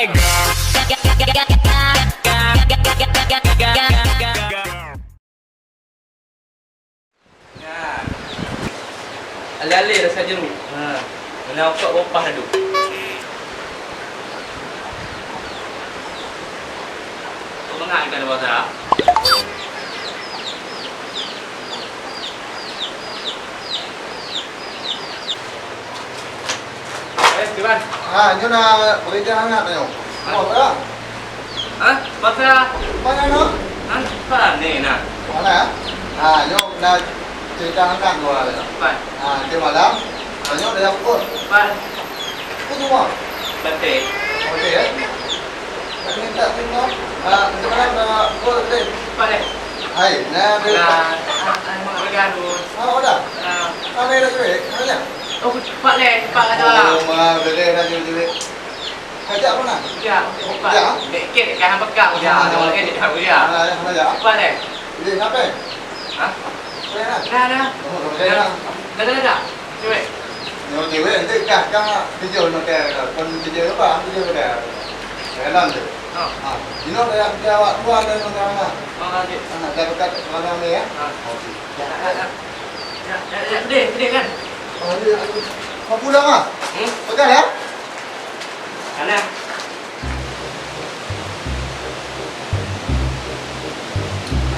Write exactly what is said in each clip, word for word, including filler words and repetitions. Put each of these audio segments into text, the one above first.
Nah, alé-alé rasa jeruk. Ha, meunan ukok bopah ladôm. Kok mangat ikan basa? Eh, Iban. Ha, nyoe na berita hangat nyoe. Ha? Apa? Ha? Pasal? Apa nyoe? Ha? Apa ni nah? Mana? Ha, nyoe na cerita hangat dua. Apa? Ha, di malam. Ha, nyoe dah pukul. Apa? Pukul semua. Betul. Betul, ya? Tapi minta tengok. Ha, sekarang dah pukul lebih. Apa ni? Hai, nah, dia. Nah, ah, ah, mak lega tu. Ha, udah. Ah. Mana dah cuy? Mana? Oh, cepat leh, cepat kata. Oh, ma, boleh dah cuy. Kajak mana? Ya, cepat. Ya. Dek kek kan bekak udah. Ah, ada lagi dia udah. Ah, ya, mana ya? Cepat leh. Ini kenapa? Hah? Saya nak. Dah, dah. Oh, dah, dah. Dah, dah, dah. Cuy. Nyoe cewek nanti kah, kah tujuh nak kah, pun tujuh apa? Tujuh dah. Jalan tu. Oh. Ha, inoe dah kerja awak dua dah, dah, dah. Oh, lanjut. Ha, dah dekat malam ni, ya. Ha. Okey. Ya, ya, ya. Ya, ya, ya, pedih, pedih kan? Oh, ya, ya. Kau pulang ah? Hmm? Pegang ya? Sana.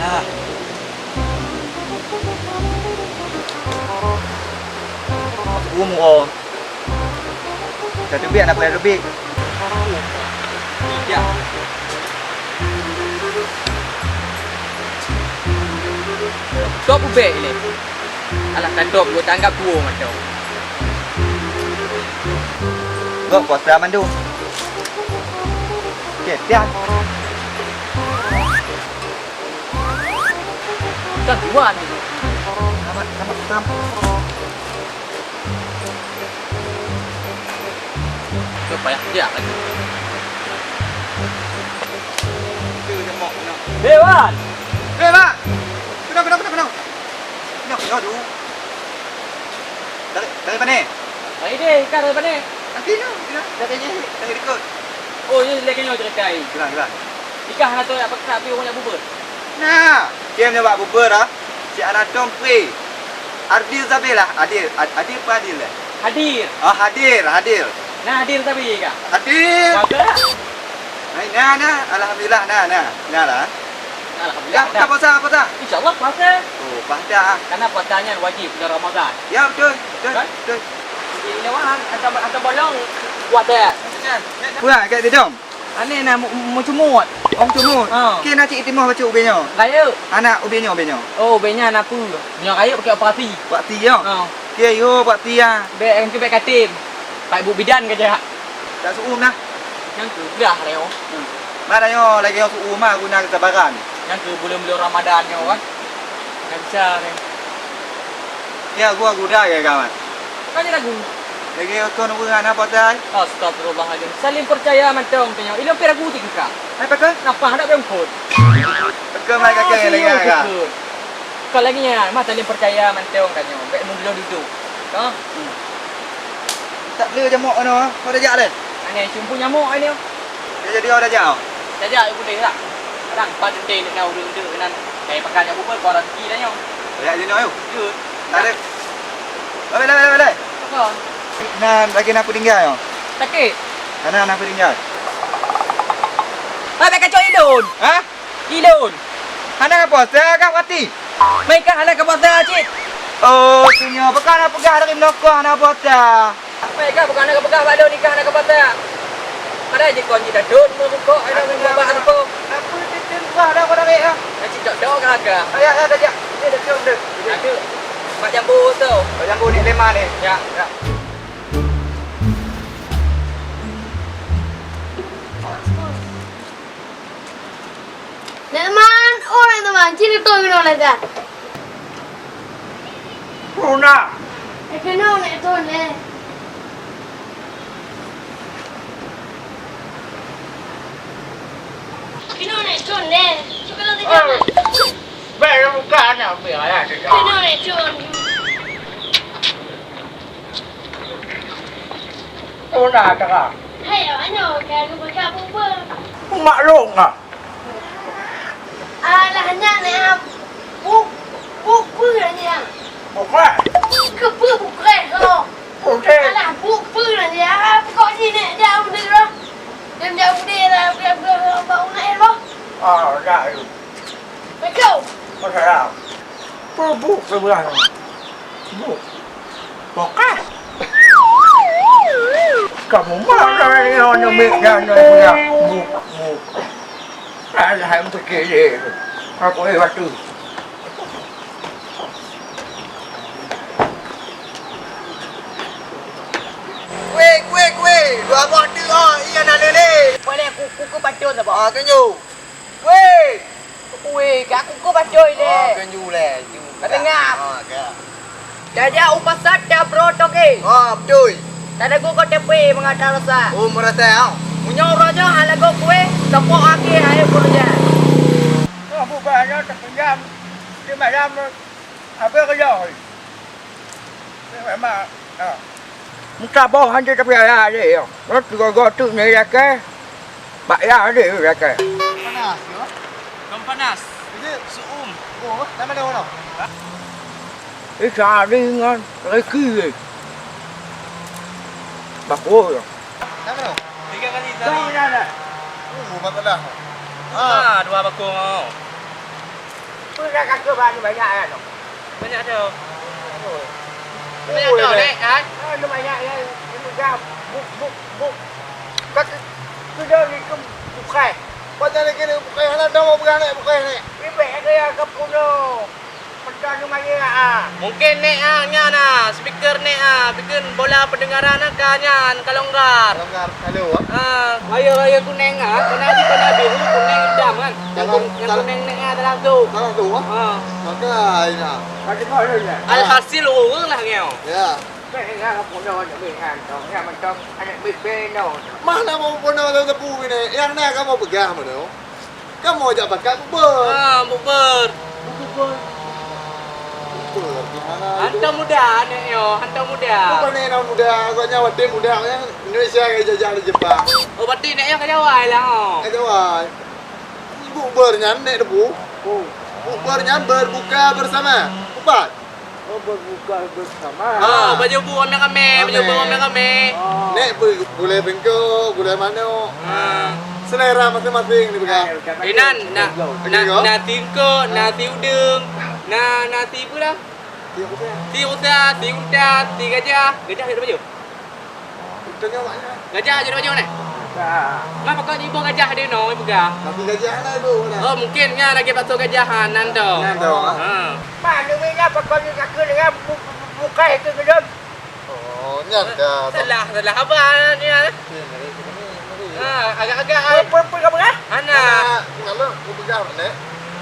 Ah. Aku mau. Ka teubiet na peureulee teubiet. Ya. Top ubek ni. Alah, ka top, gua tanggap dua macam. Gok puasa mandum. Okey, tiang. Kan dua ni. Selamat, selamat, selamat. Payah siap lagi. Hei, Wan! Hei, Mak! Kenapa, kenapa, kenapa, kenapa? Kenapa, kenapa tu? Dari, dari mana? Dari deh, kan dari mana? Nanti tu, kita dari, dari dekat. Oh, ini lagi nyoe ceritanya. Gila, gila. Nikah hana teuh, apa kata, tapi orang nak bubur. Nah, dia punya bak bubur ah. Si Anatom Pri. Adil sabe lah, adil. Ad-, adil apa adil lah? Hadir. Oh, hadir, hadir. Nah, hadir sabe kah? Hadir. Maka? Hai, nah, nah. Alhamdulillah, nah, nah. Nah lah. Alhamdulillah. Dah, dah puasa, puasa? InsyaAllah puasa. Oh, puasa. Karena puasanya wajib bulan Ramadan. Ya, betul, betul, kan? Betul. Ini wah, atau, atau bolong puasa. Puasa, kat Tidong. Aneh na mu-, mu-, mucumut. Oh, mucumut. Ha. Kena cik timoh baca ubé nyoe. Rayeuk. Anak ubé nyoe, ubé nyoe. Oh, ubé nyan apa? Nyoe rayeuk pakai operasi. Operasi, ya? Ha. Kira yo operasi, ya. Bek, engkau bek katim. Pak Ibu Bidan kerja. Tak suum nah. Nyang keu beurah lé nyoe. Hmm. Mana nyoe lagèe nyoe suum ah guna kesabaran. Nyang keu buleuen-buleuen Ramadan nyoe kan. Nggak bisa ni. Ya, gua guda ya kawan. Kan lagu. Lagèe nyoe kon ureueng hana puasa. Astagfirullahaladzim. Saling percaya mantong tanya. Ilong pi ragu ti kah? Hai pakon? Napa hendak bengkot? Pakon mai kakek lagi ah. Kau lagi nyan, mah saling percaya mantong tanya. Bek mundur duduk. Kau? Hmm. Tak boleh jamok anu, kau dah jak leh. Aneh, cumpu nyamuk ai ni. Dia jadi orang dah jak. Dah jak, boleh lah. Kadang empat tente nak ureueng tu nan. Kayak pakai jak bubur, kau rezeki dah nyoh. Dah jak di nyoh, yuk. Yuk. Tak ada. Boleh, boleh, boleh. Apa? Nah, lagi nak tinggal yo. Sakit. Mana nak tinggal? Hai, pakai cok idun. Hah? Ilôn. Hana ka puasa kah, Wati? Meuikah hana ka puasa cit? Oh, sinyoe, pakon na peugah dari meunokho hana puasa? Meuikah bukan hana ka peugah bak lôn nikah hana ka puasa? Padahai jikon jidadon meurukok, hana meubak rukok. Apa titem buah dah pada rek ah? Dah cit dok-dok kah agak? Ayah, ayah, dah jak. Ini dah cium dah. Ada. Mak jambu tu. Mak jambu ni lima ni. Ya. Ya. Nek man, oh nek teman, ciri tu minum lezat. Puna. Eh, kena nek tu nek. Kena nek tu nek. Suka lezat. Baik buka anak biar lah. Kena nek tu. Puna tengah. Hai, awak nyoe, keu anu beuka bubur. Maklum lah. Alah, nyan, eh, bu-, bu-, bu-, nyan. Bukan. Keu bu-, bukan, oh. Bukan. Alah, bu-, bu-, nyan. Pokok jih, nek, jauh deh, lah. Dia jauh deh, lah, biar, biar, biar, biar, biar, biar. Ah, dah, yuk. Assalamualaikum. Waalaikumsalam. Peue buet keu beurangkasoe? Buet. Pokah. Kamoe mak kami nyoe nyeumek dan nyoe punya. Buet, buet. Alah, hai meupiké lé. Aku, eh, batu. Kueh, kueh, kueh. Dua buah tu, oh, iya nak lele. Boleh kuku ke patut apa? Ah, tunjuk. Weh! Weh, ka aku ke bacoi lé. Oh, kan ju lé, ju. Ka tengah. Ha, ka. Tajak u pasar tabro toke. Ha, beutôi. Tadagu ko tepe mengata rasa. Oh, merasa, ha. Meunyoe uroe nyoe hana lagoe kueh, tepok akhé hai peureujan. Oh, bukan nyoe teupinjam. Di malam. Apa kerja? Memang, ha. Muka boh hanjeuet tapi ayah deh, ya. Rot tiga gotuk ni lakée. Bak yah deh lakée. Panas, ya? Bukan panas. Ini suum. Oh, nama dia orang? Hah? Eh, sehari ngon rezeki, eh. Bagus, ya. Nama tu? Tiga kali sehari. Tahu dah, dah. Oh, masalah. Ah. Ah, dua bakung, oh. Peue dah kata banyak, banyak kan? Banyak tu. Banyak tu, Nek, kan? Ah, banyak ya. Ini dah buk, buk, buk. Kata, sudah ni ke bukai. Macam ni kena bukai, hana tahu bukai, Nek, bukai, Nek. Ribet ada ya ke puno. Mungkin nek ah, nyan ah, speaker nek ah, bikin bola pendengaran ah ka nyan, ka longgar. Longgar, halo, ah. Ah, raya-raya kuneng ah, kena di kena biru, kuneng, hitam kan. Yang kun-, yang kuneng nek ah dalam tu. Dalam tu, ah? Ah. Maka, ina. Alhasil ureueng lah ngeo. Ya. Mana mau puno dalam tepu ni? Yang nak kamu pegang mana? Kamoe jak pakat bubur. Ah, bubur. Bubur. Bubur di mana itu? Hantom muda aneuk nyoe, hantom muda. Bukan aneuk muda, agaknya watèe muda, yang Indonesia ke jajah di Jepang. Oh, berarti nek nyoe ka jawai lah, oh. Ka jawai. Bubur nyan nek debu. Oh. Bubur nyan berbuka bersama. Upat. Oh, berbuka bersama. Ah, baju bu ramé-ramé, baju bu ramé-ramé. Oh. Nek bu-, gulai bengkok, gulai manok. Ah. Selera masing-masing ni pegang. Inan, na-, na-, nasi bengkok, nasi udeueng, na-, nasi apa dah? Nasi rusa, nasi unta, nasi gajah. Gajah ada baju? Gajah aja baju neh. Nah, pakon iboh gajah di no, iboh gajah. Tapi gajah lah iboh lah. Oh, mungkin nya lagi bakso gajah, ha, nan tu. Nan tu, ha. Ha. Mana weh nya pakon ni kaki dengan bu-, bu-, bukai ke gedon? Oh, nyan dah. Salah, salah abang ni, ha. Ha, agak-agak, ha. Apa, apa, apa, apa? Hana. Hana, kalau aku pegang nek.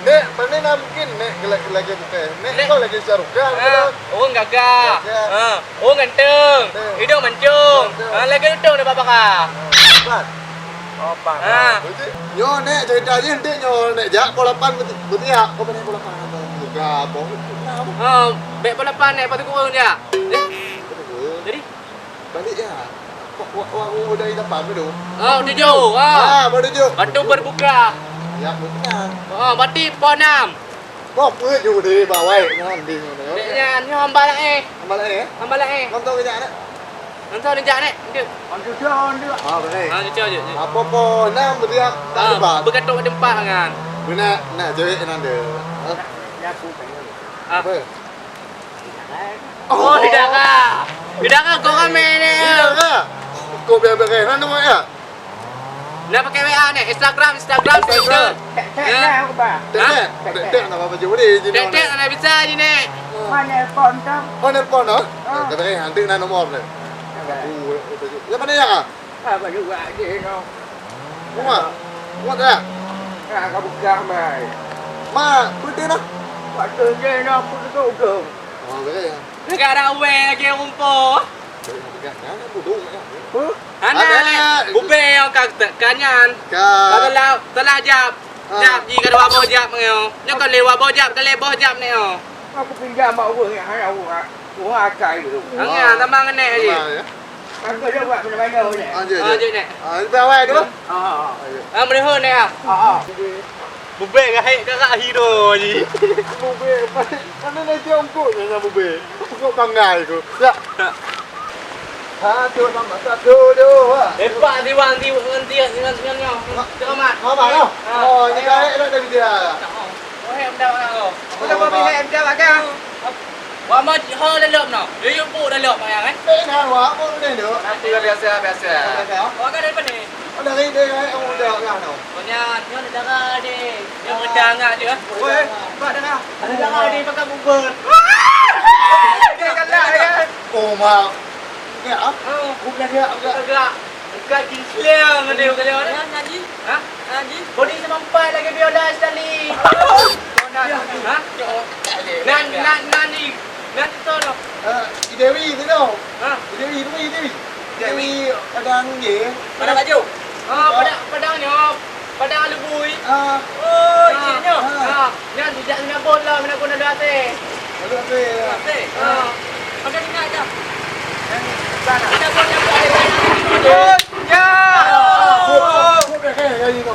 Nek, mana nak mungkin nek lagi, lagi bukai. Nek, nek kau lagi syarukan. Ha, oh, gagah. Gagah. Ha. Oh, ganteng. Ganteng. Hidung mancung. Ganteng. Ah, lagèe lutung dapat baka. Ah, hebat. Oh, hebat. Ah. Nyoe nek cerita jih enti nyoe nek jak boh lapan beti-, betiak, kau bani boh lapan atau tiga, boh. Ah, bèk boh lapan nek patu kurung jak. Eh? Patu kurung. Jadi? Balik ya. Wak, wak, wak, wak, dari lapan tu. Ah, tujuh. Ah. Ah, baru tujuh. Batu berbuka. Ya, betul. Ah, berarti poh enam. Boh peuet ju deh bak wai ngon deh ngon. Dek nyan nyoe hamba laén. Hamba laén, eh? Hamba laén. Ngon toh kejak nek? Ngon toh kejak nek? Ndeuek. Ngon cucu ndeuek. Ah, boleh. Ah, cucu je. Apa-apa nang beriak tak lebat. Beukatok tempat ngan. Beuna nak jawek nang deh. Ah. Apa? Oh, tidak kah? Tidak kah kau ramai ni? Tidak kah? Kau biar-biar kan nama ya? Nah, pakai W A ni, Instagram, Instagram, Twitter. Tag, tag, tag, aku, Pak. Tag, tag. Tag, tag, nak apa je boleh je. Tag, tag, nak bisa je ni. Mana telepon tu? Oh, telepon tu? Ah. Kata, eh, nanti nak nomor ni. Okey. Aku, eh, eh, eh, mana ya? Ah, baru buat je, no. Rumah? Rumah tak? Ah, kau buka, mai. Ma, putih dah. Waktu je, no, putih tu, tu. Oh, boleh ya. Negara awal lagi rumput. Huh? Hana, hana. Ubé nyang ka, ka nyan. Ka. Ka telah, telah jap. Ha. Jap, ji ka dua boh jap nyoe. Nyoe ka lewat boh jap, ka lhèe boh jap nyoe. Aku pinjam bak ureueng nyang hana ureueng, ureueng akai dulu. Hana, ha, tambah ngenek aja. Tambah, ya. Aku dah buat benda-benda ni. Ah, jom, Ah, jom. jom, Nek. Ah, lepas awal tu. Ah, ah, ah. Ah, jom. Ah, meuleuhô, Nek, ah. Ah, ah. Bubé gahek kakak hiro ji. Bubé, mana nak jom kot dengan bubé? Kok bangga tu. Ya. Ha, tu nama tak tu tu. Lepak siwang, siwang, siwang, siwang, siwang, siwang. Ha? Cik Ahmad. Ha, bang, ha? Ha. Oh, ni gahek nak dah dia. Oh, hai, benda orang tu. Aku dah Oh, bang. Bihek, benda makan. Wak mau ho dalam no. Dia yuk puk dalam ayang, eh. Eh, nah, wak mau ni tu. Nanti biasa, biasa. Biasa, ya? Wak kan dari mana? Oh, dari dia, eh, orang muda kan, no. Punya, ni ada darah ni. Dia Ah. muda ngah dia. Weh, nampak darah. Ada darah ni pakai bubur. Dia galak, ya. Oh, mak. Ya, ah? Oh. Bukan dia, bukan. Agak, agak kinclong ada kali orang. Ya, Haji. Ha? Haji. Bodi semampai lagi biola sekali. Ha? Nan, nan, nan ni. Nan tu tu. Ah, Dewi tu tu. Ha? Dewi, Dewi, Dewi. Dewi padang je. Padang baju. Ha, padang, padang nyo. Padang alubui. Ah. Oh, Ah, iya nyo. ah. Ha, nyan tidak kena bola, kena guna dua teh. Lalu apa ya? Dua teh. Ha. Pakai tinggal aja. Yang sana. Kita buat yang buat. Oh, ya. Oh. Buat, buat, buat, eh, eh, yang itu.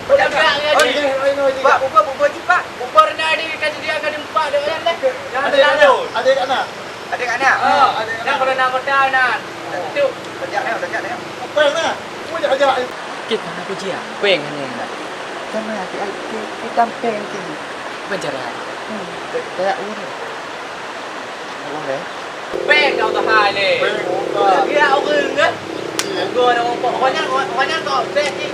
Buat yang buat, yang Oh, ini. iya, yang ini, yang ini. Pak, buka, buka cepat. Buka rendah ni, kan dia akan empat dia orang dah. Jangan Ada terlalu. anak, ada anak. Adik anak? Ah, adik anak. Yang kalau nak kota nak. Itu. Tajak ni, tajak ni. Apa yang nak? Apa yang tajak? Kita nak uji ya? Peng ni nak. Sama adik adik kita peng sini. Apa cara? Hmm. Tajak urut. Urut eh? Peng kau tu hai le. Peng kau. Lagi nak urut ke? Iya. Gua nak ngomong. Pokoknya, pokoknya kau peng ni.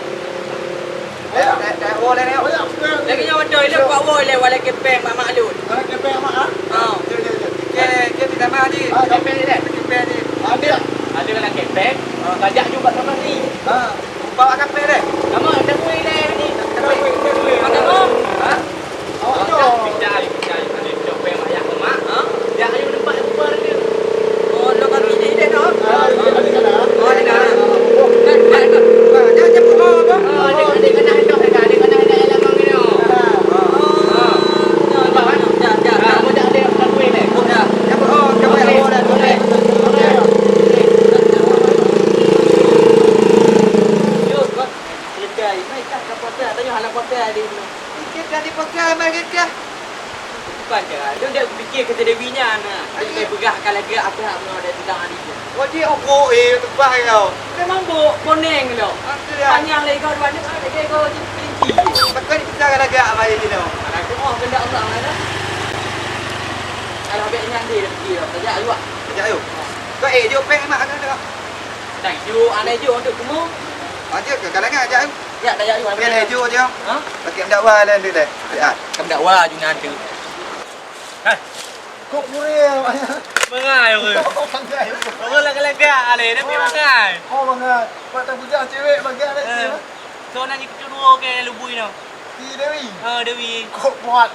Lagi nyawa coy, lé kuat woi lé, walai kepeng mak maklun. Walai kepeng mak, ah? Ha. Jom, jom, jom. Ke, ke minta maaf, Dik. Ah, kepeng ni deh. Kepeng ni. Ada. Ada dalam kepeng. Ha. Kajak juga sama ni. Ha. Bawa kepeng deh. Sama, ada kuih deh ni. Ada kuih, ada kuih. Ada kuih. Ha? Awak tu. Pecah, pecah, pecah. Copet mak yak mak, ha? Yak ayu tempat super dia. Oh, lo kami ni deh, no? Ah, ada, ada kana. Oh, ada kana. Oh. Kan, kan, kan. Ah, jangan jemput, oh, apa? Oh, ada, ada kana hendak, ada kana hendak dalam mang ni, oh. Ah. Oh, ya, ya, ya, ya. Ah, mau dah ada yang kawin, eh? Oh, dah. Jemput, oh, jemput, oh, dah, boleh. Boleh. Yo, kau. Legai, mai kah ka puasa, tanyoe hana puasa di sinoe. Ikeu ka dipeugah, mai keu kah. Bukan cara, dia dak pikir kata Dewi nyan, nah. Dia Adik. Peugah ka lagak apa hak meunyoe ada bilang hari tu. Wajib ogok, eh, teupah kau. Memang bok, koneng lo. Aku ya. Panjang lego dua ni, lego kelinci. Pakai dipeugah ka lagak apa hari tu. Alah, tu oh, kehendak Allah lah. Alah, bek nyan dia dah pergi dah. Tajak, ayo. Tajak, ayo. Kau, eh, dia peng mak ada tak? Dah, jok, anak jok untuk semua. Ah, jok ke? Kalangan ajak tu. Ya, dah, ya, ya. Okey, dah, jok je. Ha? Pakai dakwa lain tu dah. Ya. Kam dakwa je nanti. Hai. Kok muril? Mangai ke? Oh, mangai. Orang lagak-lagak alai, tapi mangai. Oh, mangai. Buat tak bujang cewek bagi anak Eh. dia. So, nak ikut dua ke lubui tu? Si Dewi? Ha, Dewi. Kok buat?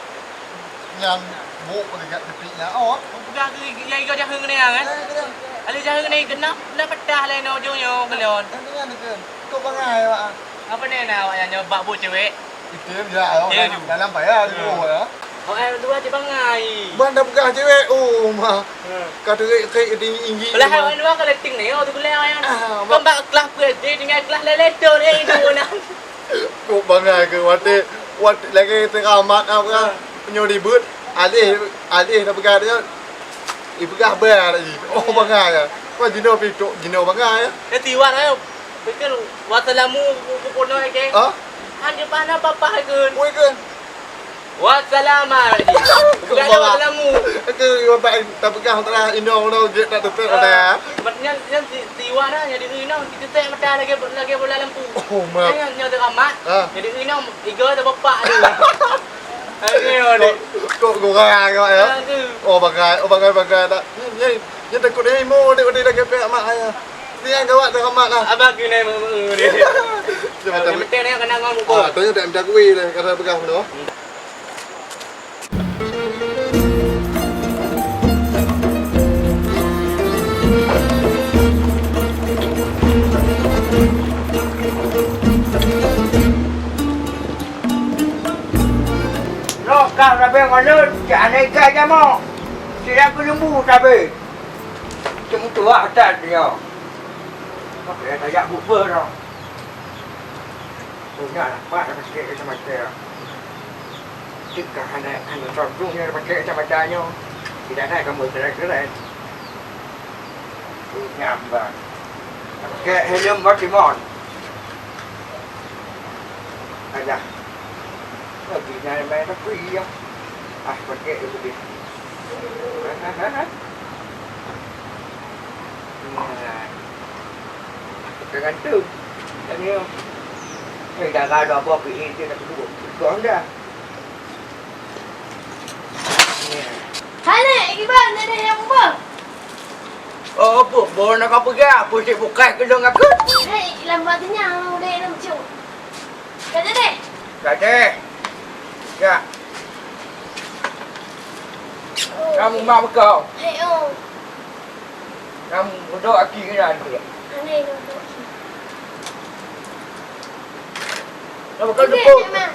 Nyang buk dekat tepi nya, oh. Peugah ke ya iga jaheng ni, kan? Eh, kena. Ada jaheng ni kena, kena patah lah no ujung nyo kelon. Nanti kan deket. Kok bangai awak? Apa ni nak awak yang nyoba buk cewek? Itu ya, awak Ya, dalam, ju. dalam payah tu, Hmm. oh, ya. Awak yang dua je bangai. Ban dah peugah cewek, oh, mah. Hmm. Kata rek-rek di inggi. Belah awak dua kalau ting ni, oh, tu belah awak yang Ah, kembang kelas pun S D dengan kelas leleton, eh, itu nak. Kok bangai ke watèe, watèe lagèe teuka mat apa kan? Nyoe ribut, alèh, alèh dah peugah dia. Ipeugah bèe lagi. Oh, bangai ya. Kok jinoe pitok, jinoe bangai ya. Eh, tiwan ayo. Betul. Wasalamu kupono ke? Ha? Hanya pana papa ke. Woi ke? Wassalam, ah, Haji. Bukan Kok marah? Wasalamu. Itu, ibarat tapeugah antara inong tu, jeuet tak teupèk Ah, pada. Mat nyan, nyan si, si Iwan ah, nyang deungoe inong, si teutèk mata lagèe, lagèe bola lampu. Oh, mak. Nyan, nyan teuka mat. Ah. Nyang deungoe inong, iga teubapak tu. Aduh, Kok, aduh. kok gurang awak ya? Ah, tu. Oh, bagai, oh, bagai, bagai tak. Ni, ni, ni takut dia imo, dia, dia lagi pihak mak ayah. Ni yang gawat teuka mat lah. Abang kena mak, mak, mak, ni. Dia Ah, macam yang penting dia kena ngomong Ah, pun. tanya tak minta kuih lah, kata pegang tu. Hmm. Nyoe ka sabe ngon lôn, cit hana ikat jamok. Cit lam keuleumbu sabe. Cit meutuah that nyoe. Oke, tajak bubur dong. Punya lah, Pak, dah pakai kacamata. Cik kan hana, hana contoh yang pakai kacamata nyo. Tidak ada kamu keren-keren. Punya, Bang. Pakai helm Pokemon. Aja. Lagi nak main apa iya? Ah, pakai dulu deh. Nah. Tergantung. Tadi tu. Eh, dah ada apa, P A tu nak duduk. Duduk dah. Nah. Hai, Nek, kiban, Nek, Nek, yang apa? Oh, apa? Baru nak kau peugah, apa cik bukai ke dong aku? Hai, lambat nya, udah dalam cuk. Kata deh. Kata. Ya. Oh. Kamu mak bekau. Hai, oh. Kamu bodoh aki ke nanti? Aneh bodoh aki. Nama kau Oke, tepuk? Mak.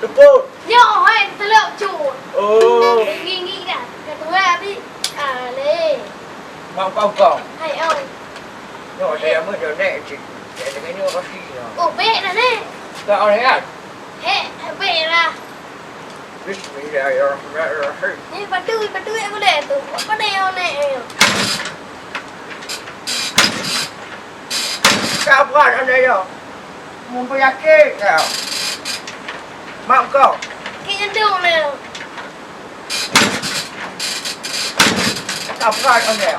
Tepuk. Nyoe hai telok cu. Oh. Gigi dah. Ketua abi. Ale. Mak kau kau. Hai, oh. Nyoe saya mah jauh naik cik. Saya dengan nyoe pasti nyoe. Oh, baik dah, Nek. Tak ada kan? Hek, baik lah. Bismillahirrahmanirrahim. Ni patu, patu ya boleh tu. Apa dah yang naik ni? Tak buat ada ya. Mumpayakit ya. Mak kau. Kik nyendung ni. Tabrak kau ni.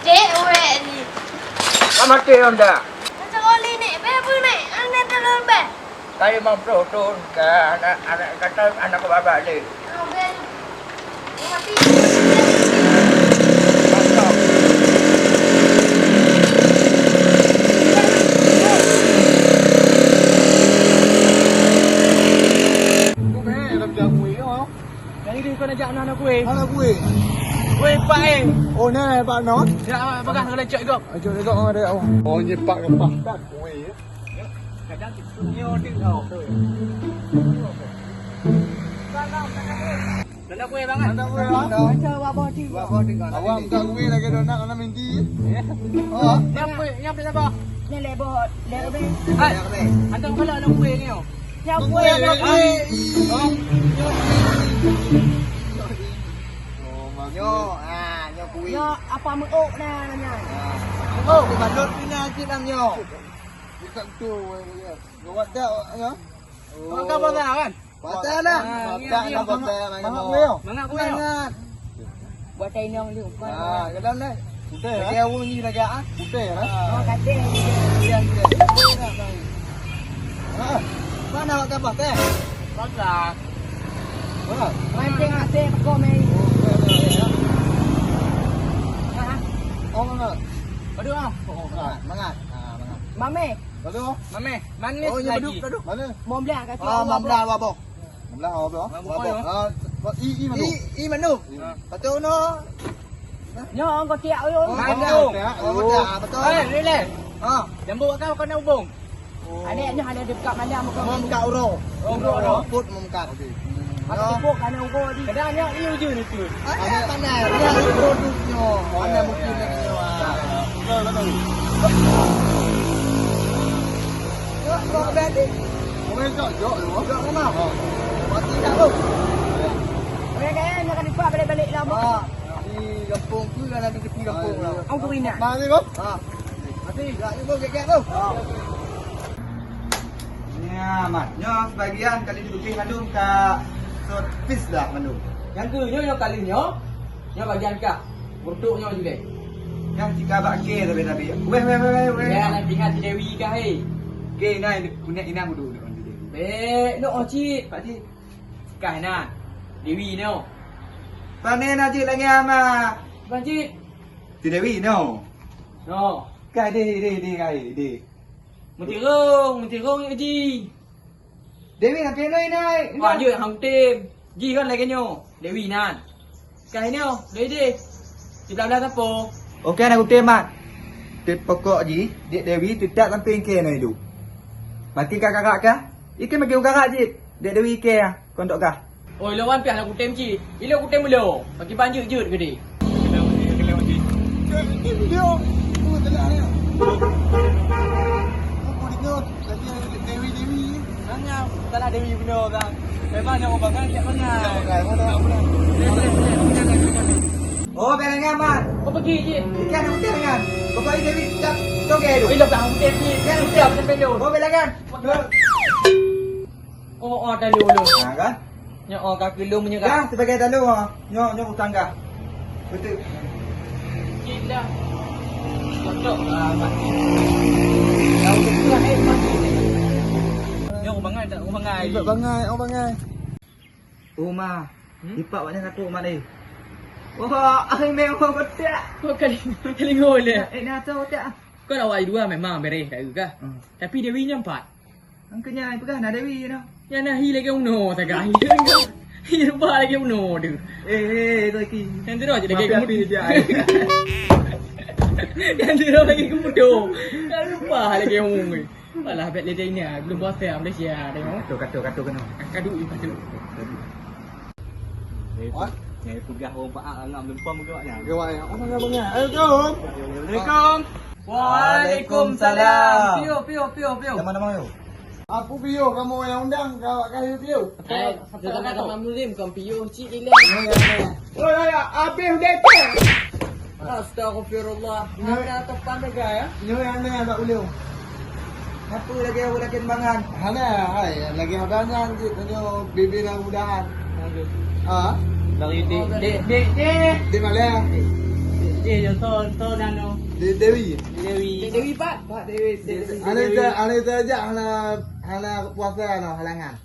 Dek, urek ni. Kau mati, Honda. Macam oli ni. Beh, apa ni? Anda terlalu beh. Ka limong ploh thon ka aneuk, aneuk gata aneuk babah lé. Nyang itu kau nak jak na kueh. Hana kueh. Kueh pak eh. Oh, na pak no. Ya, bagah kena cek gop. Cek gop ada. Oh, nyepak ke pak. Kueh. Kadang kita punya orang tengok tu. Tanda kuih bangat. Tanda kuih, ah. Macam wabah tiga. Wabah tiga. Awak buka kuih lagi donat, donat minti. Ya. Oh. Yang kuih, yang kuih apa? Yang lebot, lebot. Hai. Antum kalau nak kuih ni, oh. Yang kuih, yang kuih. Oh. Oh, bagus. Nyo, ah, nyo kuih. Nyo apa meuk dah namanya? Ah. Oh, balut ni nak cik lam nyo. Buka betul, weh, ya. Gawat dah, ya. Makan apa dah, kan? Patah lah. Ah, patah ni, lah, ni, patah, mangat, mangat, mangat, mangat. Mangat. Buat tai nong dulu. Ah, ke dalam dah. Putih, lagi ah? Awak ni lagi, ah. Putih, ah. Ah. Oh, kacang. Iya, iya. Ah. Mana awak kapah teh? Patah. Mana? Mancing asik, pekok main. Oh, iya, iya, iya. Ah. Oh, mangat. Aduh, ah. Oh, mangat. Mangat. Ah, mangat. Mame. Betul. Mame, manis. Oh, iya, lagi. Betul, betul. Mana? Mau belah kat sini. Ah, mau belah, apa? Belah, apa? Mau belah. Ah, i, i, mana? I, i, mana? Iya. Betul, no. Nyo, kau tiap, ayo. Oh, mandum. Betul, betul. Eh, ni leh. Ha. Jambu kau kena hubung. Oh. Adik nyoh ada dekat mana muka? Mom kat Uro. Oh, Uro, Uro. Put Mom kat. Okey. Aku tepuk kena Uro di. Kadang nyoh iu je ni tu. Ada pandai. Dia produk nyoh. Mana mungkin lagi nyoh. Betul, betul. Jok, jok, berarti. Orang jok, jok tu. Jok mana? Oh. Mati dah tu. Orang kaya nak kena lipat balik-balik lama. Ah. Di kampung tu kan ada tepi kampung lah. Au tu ingat. Mari, Bang. Ha. Mati. Ya, ibu kek tu. Ha. Ni amat. Nyoe sebagian kali duduk mandum ka servis dah mandum. Nyang tu nyoe, nyoe kali nyoe. Nyoe bagian kah. Untuk nyoe juga. Kan jika bak ke tapi tapi. Weh, weh, weh, weh, weh. Ya, nak tinggal si Dewi kah, hei? Ke, nah, ini punya inang duduk, duduk, duduk. Bek, no, oh, cik. Pak cik. Kah na. Dewi no. Pane na cit lagèe ama. Bang cit. Ti Dewi no. No. Kah deh, deh, deh, kah deh. Meutirong, meutirong yuk ji. Dewi na pian noi nai. Wah, jeuet hang tem. Ji kan lagèe nyoe. Dewi nan. Kah nyoe, Dewi deh. Siblah-blah sapo. Oke, na kutem mat. Teuh pokok jih, Dek Dewi teutap sampéng keu nyoe idup. Makin ka karak kah? Ikei makin karak jih. Dek Dewi ikei ah, kondok kah? Oi, lawan piah lam kutem cit. Ilok kutem ulo. Bagi ban jeuet-jeuet gede. Dewi, Dewi. Hanya salah Dewi benar kan. Memang nyoe bangai tak bangai. Oh, belangan, Mat. Kau pergi je. Ikan hutan kan. Pokoknya Dewi tak toge tu. Ilok dah hutan je. Kan hutan sampai tu. Oh, belangan. Oh, oh, talu lu. Ha, kan? Nyoe, oh, kaki lu menyerah. Kan, sebagai talu, ha. Nyoe, nyoe utang kah? Betul. Gila. Kotok lah, mati. Tahu betul, eh, mati. Nyoe, oh, bangai tak? Oh, bangai. Bangai, oh, bangai. Uma, hmm? Ipak awak nyan satu umat ni. Wah, ai meh wah kotak. Kau kali, kali ngol ya? Eh, nak tahu tak? Kau awak dua memang bereh kat ke? Hmm. Tapi Dewi nyan empat. Angkanya ai peugah na Dewi noh. Nyan na hi lagi uno tagah. Hi rupa lagi uno tu. Eh, eh, tu lagi. Yang tu dah lagi gemut. Yang tu dah lagi gemut tu. Yang rupa lagi uno. Alah, bet lé China, belum puasa Malaysia, tengok. Kacau, kacau, kacau kena. Kadu, kadu. What? Nyai peugah orang paak ngam lempang ke awaknyan. Ke awaknyan. Apa khabar, Bang? Assalamualaikum. Waalaikumsalam. Piyo, piyo, piyo, piyo. Teman-teman, yuk. Apa piyo kamu yang undang ke awak kami piyo? Eh, Teuma-teuma Muslim kon piôh cit ilèe. Oi, oi, oi, abéh udép teh. Astagfirullah. Nyoe. Hana teupang teuga, ya? Nyoe aneh bak ulôn. Napa lagèe ureueng lakèe bangan? Hana, hai, lagèe bangan cit, tanyoe bibina mudahan. Aduh. Ha? Dari dek, dek, dek, dek. Di mana? Dek, dek, dek, contoh, contoh nano. Di Dewi. Dewi. Dewi, Pak. Pak Dewi, Dewi. Aneh ta-, aneh tajak hana, hana puasa, hana halangan.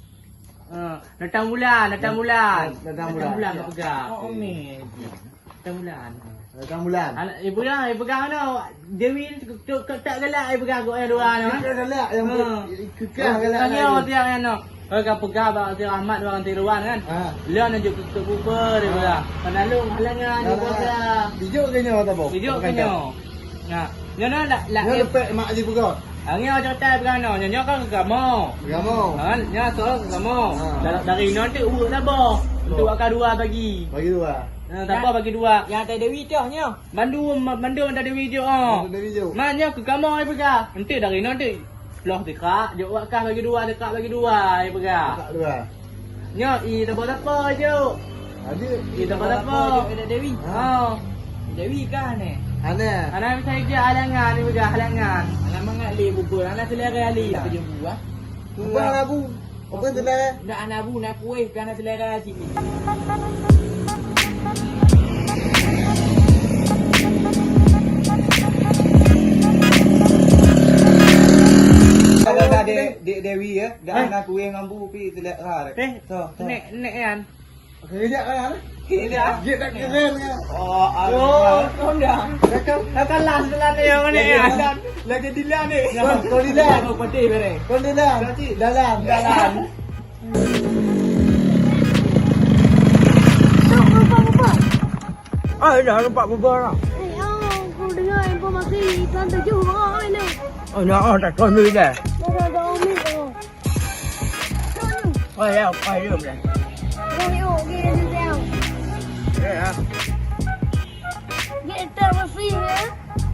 Ha, datang bulan, datang bulan. Datang bulan. Datang bulan, ya. Kat peugah. Oh, Umi. Datang bulan. Datang bulan. Anak, ibu dah, ibu dah mana? Dewi tu, tu, tu tak galak, ibu dah gok yang dua tu, kan? Tak galak, yang ha. Ber-, kekeh galak. Tanya orang tiang yang nak. Kalau kau peugah bak si Rahmat, orang tiruan, kan? Ha. Dia nak jumpa, jumpa, dia peugah. Pandalung, halangan, dia peugah. Dijok ke nyoe, tak apa? Dijok ke nyoe. Nah, nyoe, nyoe, dah, dah, nyoe eh. Lepek mak Haji peugah. Hari nyoe cerita peugah nyoe, nyoe, nyoe kan keu kamoe. Keu kamoe. Ha, nyoe soal keu kamoe. Ha. Dari, dari nyoe tu urut saboh. Untuk akak dua bagi. Bagi dua. Ha, saboh bagi dua. Yang atai Dewi toh nyoe. Mandum, mandum atai Dewi jok, oh. Atai Dewi jok. Man nyoe keu kamoe ai peugah. Enti dari nyoe tu. Ploh tikak, jok wak kah bagi dua, tikak bagi dua, ai peugah. Tikak dua. Nyoe, i, tapa-tapa, Cuk. Adik. I, tapa-tapa. Cuk, ada Dewi. Ha. Ha. Dewi kah ni? Hana. Hana bisa ija halangan, ni peugah halangan. Hana mangat lé bubur, hana selera lé. Ya. Apa jumpa? Apa hana bu? Apa selera? Ndak hana bu, nak kueh, hana selera cik ni. Kalau dah dek, dek Dewi ya, dah hana kueh ngambu pi selera. Eh, so, so. Nek, nek kan. Kejap kan? Kejap. Dia tak keren kan? Oh, oh, kau dah. Kau, kau kalah sebelah ni yang mana ya? Lagi Dilan ni. Kau, kau Dilan. Kau patih bereh. Kau Dilan. Kau cik. Dalan. Dalan. Nampak, nampak. Ah, dah nampak berubah lah. Eh, ya, aku dengar informasi iklan tujuh, bang, ni. Oh, nak, oh, tak tahu ni dah. Dah, dah, dah, ni, oh. Oh, ya, oh, ya, ya. Dah, ni, oh, okey, dah, dah. Ya, ya. Dia tak bersih, ya.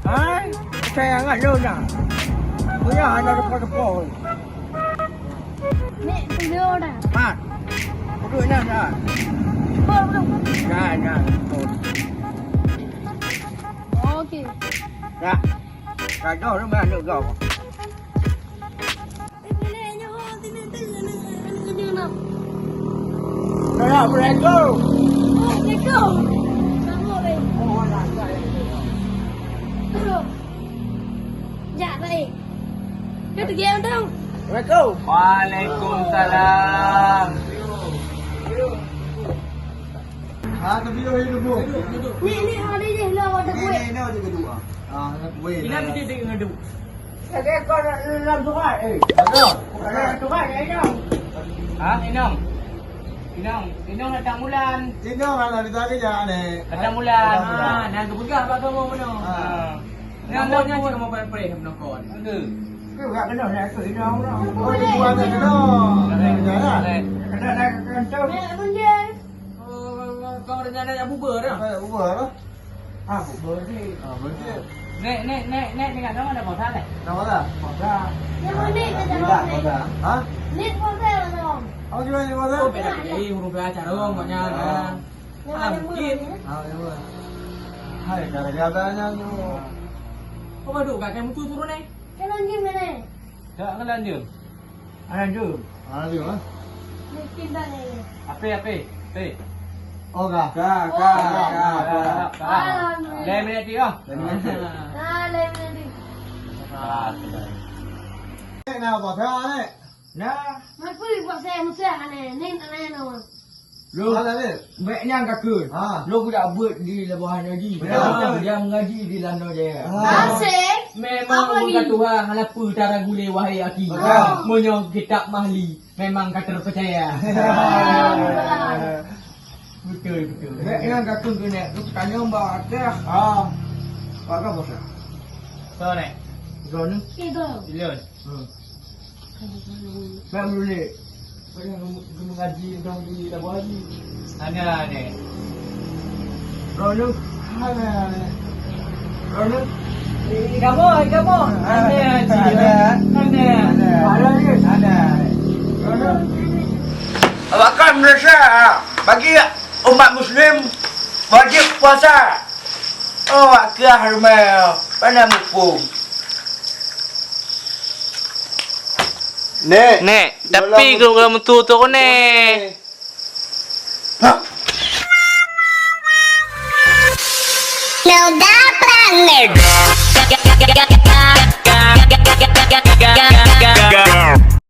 Hai, saya ingat dia dah. Punya ada depan-depan. Nek, tu dia dah. Ha. Duduk dah, dah. Betul, betul. Dah, dah. Okey. Dah. Dah, dah, dah, dah, dah. Eh, nenek, nyoho, sini, sini, sini, sini, sini, nak. Assalamualaikum. Waalaikumsalam. Selamat, eh. Oh, dah, dah, dah. Jak, baik. Dia pergi yang dong. Assalamualaikum. Waalaikumsalam. Ha, tapi dia hidup, Bu. Ni, ni, ha, ni, ni, lah, ada kuih. Ni, ni, ni, ada kuih. Ah, kuih. Ini mesti dia ngadu. Lagi kau nak dalam surat, eh. Ada. Dalam surat, eh, Inong. Ha, Inong? Inong, Inong datang bulan. Inong, alah, dia tak kerja, ni. Datang bulan. Datang bulan. Ha, nak kepegang bak kamu, Inong. Ha. Ha. Nang dah nyan cuma main preh menokon. Ada. Tu kat keunoe nak keu hidang orang. Oh, di luar kat keunoe. Kat keunoe. Kat keunoe. Kat keunoe. Oh, kau rencana nak bubar dah? Nak bubar lah. Ah, bubar sih. Ah, bubar sih. Nek, nek, nek, nek, nek, kat mana ada puasa, nek? Ada puasa? Puasa. Yang mana kita puasa? Puasa. Ha? Nek puasa, puasa. Apa gimana nek puasa? Oh, beda. Jadi, huruf A, cara orang banyak, kan? Yang mana mungkin? Ah, yang mana? Hai, gara-gara tanya tu. Kau baru kat yang mutu turun, eh? Kalau ni mana? Tak, kan lanjut. Alah, jom. Alah, jom, ah. Mungkin tak ni. Ape, ape? Ape? Oh, ka. Ka, ka, ka, ka, ka. Alah, lain minit, ah. Lain minit. Ah, lain minit. Ah, sudah. Nek, nak apa? Nek. Nah. Apa buat saya mudah ni? Ni tak lain nama. Lôn, bèk nyang ka kheun. Ha. Lôn kujak beuet di Labuhan Haji. Betul, betul. Nyang mengaji di Lando Jaya. Ha. Asyik. Memang ureueng ka tuha, hana peue tara gulé wahai aki. Betul. Meunyoe kitab Mahli memang ka terpercaya. Betul, betul. Bèk nyang ka kheun keuneuk, lôn tanyong bak atas. Ha. Bak apa, Bos? Soe, Nek? Soe ni? Tiga. Ilôn. Hmm. Bang Lulek. Bang yang mengaji dong di Labuan Haji. Ada, ada. Rono. Ada, ada. Rono. Kamu, kamu. Ada, ada. Ada. Ada. Ada. Ada. Rono. Awakkan Malaysia bagi umat muslim wajib puasa. Oh, akhirnya rumah. Mana mumpung? Nek. Nek, tapi kalau mentu tu nek. Hah? Noda Planet.